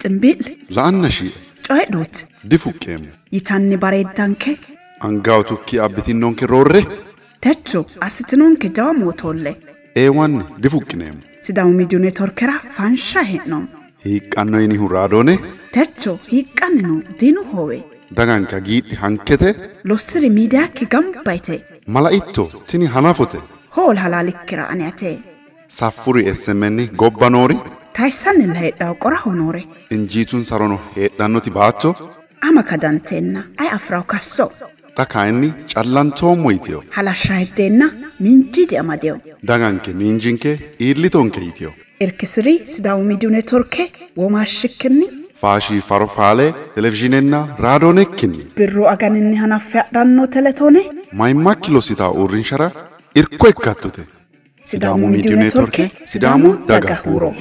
Ximbii'li La'anna shii'e coyidhooti difuqqeemmo. Yitanni bareeddanke Angawutukki abbitinonke roorre techo assitinonke jawa mootoolle eewanni difuqqineemmo. Sidaamu Miidiyu Neetworkera fansha hee'noommo. Hiiqqanno yinihu raadoone techo hiiqqanni no diinu hoowe daganke hagiidhi hankete lossiri miidiyakki gamba yite malaitto tini hanafote hool halaalikkira ane ate saffuri SMN gobba noori tayissannilla heedhawo qoraho noore injiitunsarono heedhannoti baatto ama kadanteenna ay afirawo kasso xa kayinni callantoommo yiteyo halashsha heddeenna minjiidi amadeyo daganke miinjinke iillitonke yiteyo irkisiri Sidaamu Miidiyu Neetworke womaashshikkinni faashii faro faale televizhiinenna raadoonekkinni birru aganinni hanaffe hadhanno teletoone mayimmakki lossitaa uurrinshara irko ikkattote. Sidaamu Miidiyu Neetworke, Sidaamu daga huuro.